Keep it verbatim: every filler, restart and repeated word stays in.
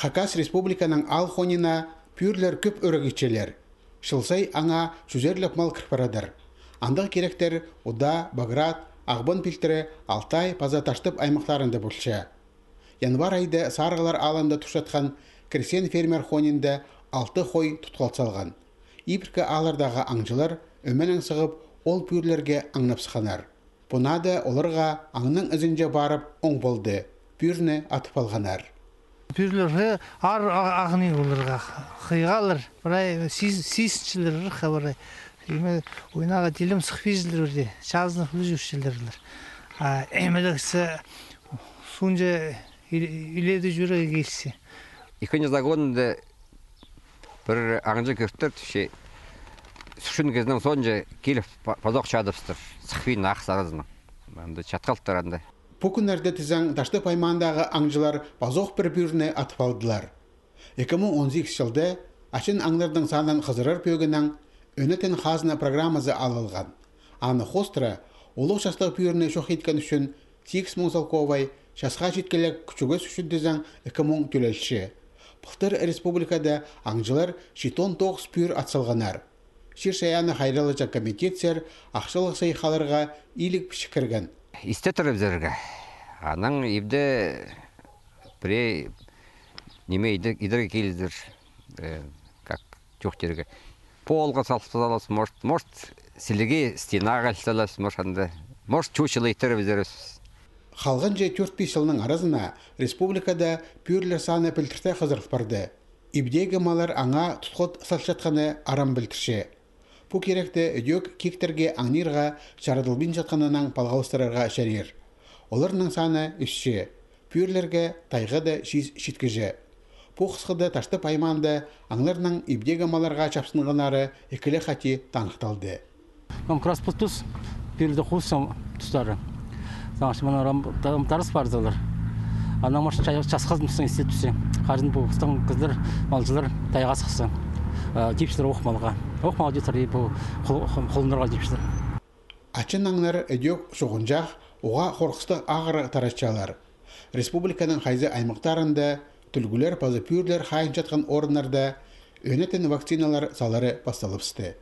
Хакас Республиканың аал хонина пӱӱрлер кӧп ӱрегечелер. Чыл сай аңаа чӱзерлеп мал кір парадыр. Андағ киректер Уда, Баграт, Ағбан пилтірі, Алтай паза Таштып аймахтарында полча. Январь айда Сарығлар аалында турчатхан крестьян-фермер хонинда алты хой тутхал салған. Ибіркі ааллардағы аңҷылар ӧменең сығып, ол пӱӱрлерге аңнап сыхханнар. Пу наада оларға аңның ізінҷе парып оң полды, пӱӱрні атып алғаннар. Пӱӱрлерге аар а-, ағыны оларға хыйғалар, прай сис-, сисінчелер ырахха прай. Име, ойнағға тілім сыхпинчалар, чазынып ӱлӱ чӧрчелер. А имелексі сунҷа ил-, иледе чӧрерге килісче. Ікінҷі загонында пір аңҷы кӧртір тіпче, сӱрчеткен кізінің соонҷа киліп па-, пазох чадыбыстыр. Сыхпин ах саразынаң. Анда чатхалтыр анда. Пу кӱннерде тізең Таштып аймаандағы аңҷылар пазох пір пӱӱрні атып алдылар. Ікі муң он сигізінҷі чылда ачын аңнарның санын хызырар пӧгінең ӧнетін хазна программазы алылған. Аны хоостыра улуғ частығ пӱӱрні чох иткен ӱчӱн сигіс муң салковай, часха читкелек кӱчӱгес ӱчӱн тізең ікі муң тӧлелче. Пылтыр республикада аңҷылар читон тоғыс пӱӱр ат салғаннар. Чир-чайаанны хайраллаҷаң комитетсер ахчалығ сыйых аларға иліг пічік кірген. Исте турыбызарға. Анаң ибде пірее ниме идер-, идерге килізер, э, как чоохтирға. Полға сал-, саларбыс, может, может, сіліге стенаға сал саларбыс, может, анда. Может, чучело иттірібізербіс. Халғанҷы тӧрт-пис чылның аразына республикада пӱӱрлер саны пілдірте хызырыл парды. Ибдегі маллар аңаа тутхал салчатханы арам пілдірче. Пу киректі ідӧк киктерге аңнирға чарадылбинчатханнаң палғалыстырарға чарир. Оларның саны ӧсче. Пӱӱрлерге тайғада чиис читкіҷе. Пу хысхыда Таштып аймаанда аңнарның ибдегі малларға чапсынғаннары ікіле хати таныхталды. Ам крас пу тус, пӱӱрде хуссам тустары. Сағынчам, мына ам та-, ам тарас парзалар. Анаң, может, ча-, часхазын тустаң исте тусса. Хаҷан пу пістің кізілер, малҷылар тайғаа сыхса, э, тіпчелер ох малға. Ох мал тіпчелер, и пу хул-, хул-, хулунарға тіпчелер. Ачын аңнар ідӧк чуғынҷах, уғаа хорғыстығ ағырығ таратчалар. Республиканың хайзы аймахтарында тӱлгӱлер паза пӱӱрлер хайынчатхан орыннарда ӧнетін вакциналар салары пасталыбысты.